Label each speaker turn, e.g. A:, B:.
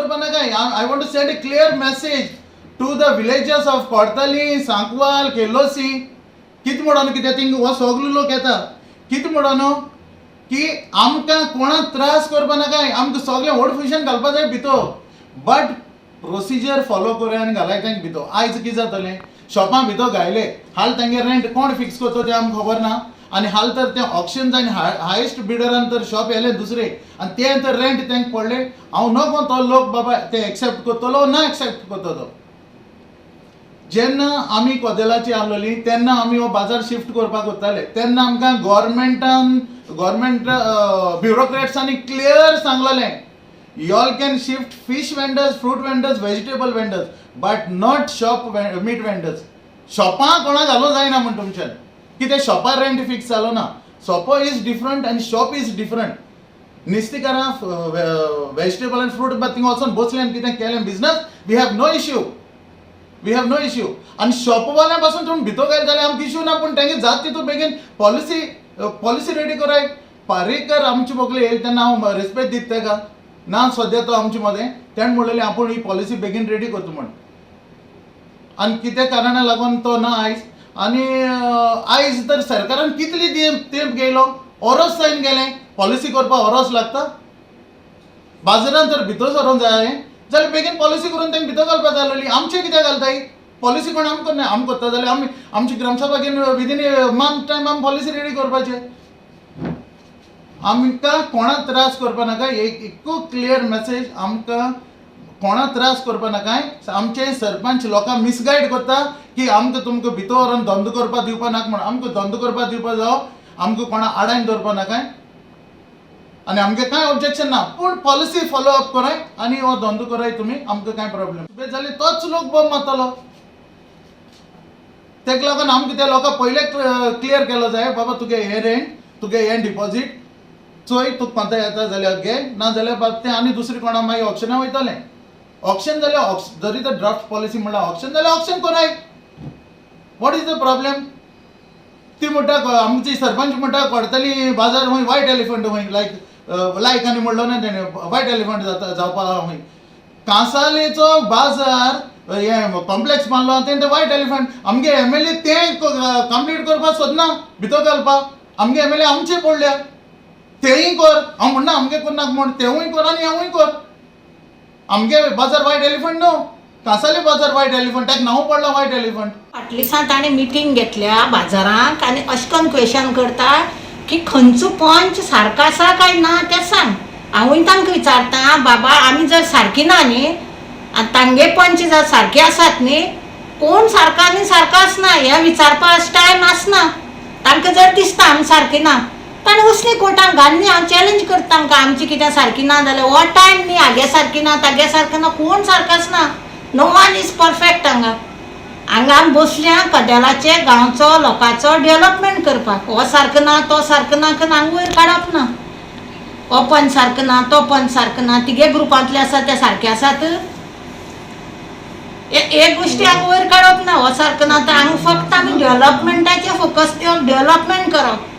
A: करपा नाका. I want to send a clear message to the villagers of Cortalim, Sancoale, Quelossim. कितें म्हणून कित्याक थिंग हो सगलो लोक येता. कितें म्हणून की आमकां कोणाक त्रास करपा नाका. आमकां सगळें व्हड फुशन घालपा जाय भितर, बट प्रोसिजर फॉलो करूया आनी घालाय तांकां भितर. आयज कितें जातलें, शॉपां भितर घायले हाल तेंगे रेंट कोण फिक्स करता तें आमकां खबर ना. आनी हाल तर तें ऑक्शन जायन हायेस्ट बिडरान तर शॉप येयलें दुसरे आनी तें तर रेंट तांकां पडलें. हांव नको तो लोक बाबा ते एक्सेप्ट करतलो ना एक्सेप्ट करता तो. जेन्ना आमी कदेलाची आसलोली तेन्ना आमी हो बाजार शिफ्ट करपाक वताले तेन्ना आमकां गोवोरमेंटान, गोवोरमेंट ब्युरोक्रेट्सांनी क्लियर सांगलेलें, you all can shift fish vendors, fruit vendors, vegetable vendors, but not shop meat vendors. शॉपां कोणा घालूंक जायना म्हण तुमच्यान. कितें शॉपार रेंट फिक्स जालो ना. शॉप is different आनी शॉप is different. नुस्तेकारां वेजिटेबल आनी फ्रूट बा थिंगा वचोन बसले आनी कितें केलें business, we have no issue, we have no issue. आनी शॉपवाल्या पासून तुमी भितर घायले जाल्यार आमकां इश्यू ना, पूण तेंगे जात तितून बेगीन पॉलिसी पॉलिसी रेडी कराय. पारेकर आमचे बोगले येयले तेन्ना हांव रेस्पेक्ट दिता तेका. ना सद्या तो आमचे मदें. तेणें म्हणलेलें आपूण ही पॉलिसी बेगीन रेडी करता म्हण. आनी कितें कारणा लागून तो ना आयज. आनी आयज तर सरकारान कितली तेंप घेयलो, ओरोस जायन गेलें. पॉलिसी करपाक ओरोस लागता. बाजारान तर भितर सरोंक जाय जाल्यार बेगीन पॉलिसी करून तांकां भितर घालपाक जाय आसलेली. आमचें कित्याक घालताय पॉलिसी? कोण आमकां करना. आमी करता जाल्यार आमी आमची ग्रामसभा घेवन विदीन मंथ टायम आमी पॉलिसी रेडी करपाचे. आमकां कोणाक त्रास करपा नाका. एक एकू क्लियर मेसेज, आमकां कोणाक त्रास करपा नाका. आमचे सरपंच लोकांक मिसगायड करता की आमकां तुमकां भितर व्हरोन धंदो करपाक दिवपा नाका म्हण. आमकां धंदो करपाक दिवपा जावो, आमकां कोणाक आडायन दवरपा नाका आनी आमगे कांय ऑब्जेक्शन ना, पूण पॉलिसी फॉलो अप कराय आनी हो धंदो कराय तुमी. आमकां कांय प्रॉब्लेम जाल्यार तोच लोक बॉम्ब मारतलो. तेका लागून आमकां त्या लोकांक पयले क्लियर केलो जाय, बाबा तुगे हें रेंट, तुगे हें डिपॉजीट, चोय तुका कोंता येता जाल्यार घे, ना जाल्यार बाब तें आनी दुसरी कोणा मागीर ऑक्शना वयतलें. ऑक्शन जाल्यार जरी तर ड्राफ्ट पॉलिसी म्हणल्यार ऑक्शन जाल्यार ऑक्शन कराय. What is the problem? ती म्हणटा, आमची सरपंच म्हणटा, कोडतली बाजार खंय वायट एलिफंट खंय. लायक लायक आनी म्हणलो ना तेणें, वायट एलिफंट जाता जावपा खंय. कांसावलेचो बाजार हें कॉम्प्लेक्स बांदलो तें वायट एलिफंट. आमगे एमएलए तें कंप्लीट करपाक सोदना भितर घालपाक. आमगे एमएलए आमचे पडल्या. तेंय कर, हांव म्हणना आमगे करनाक म्हण. तेवूय कर आनी हेंवूय कर. आमगे बाजार वायट एलिफंट न्हू, कांसावले बाजार वायट एलिफंट. ताका नांव पडलां वायट एलिफंट.
B: फाटल्या दिसा ताणें मिटींग घेतल्या बाजारांत आनी अशें करून क्वेशन करता की खंयचो पंच सारको आसा काय ना तें सांग. हांवूय तांकां विचारता, बाबा आमी जर सारकी ना न्ही आनी तांगे पंच जर सारके आसात न्ही, कोण सारको आनी सारको आसना हें विचारपाक टायम आसना. तांकां जर दिसता आमी सारकी ना, ताणें वचनी कोर्टान घाल न्ही. हांव चॅलेंज करता तांकां, आमची कितें सारकी ना जाल्यार हो टायम न्ही हागे सारकी ना तागे सारकी ना, कोण सारको आसना. No one is perfect. हांगा हांगा आमी बसल्या कदेलाचे गांवचो लोकांचो डेवलपमेंट करपाक. हो सारको ना तो सारको ना करून हांगा वयर काडप ना. हो पंच सारको ना, तो पंच सारको ना, तिगे ग्रुपांतले आसा ते सारके आसात, एक गोश्टी हांगा वयर काडप ना. हो सारको ना तर हांगा फक्त आमी डेवलपमेंटाचेर फोकस दिवन डेवलपमेंट करप.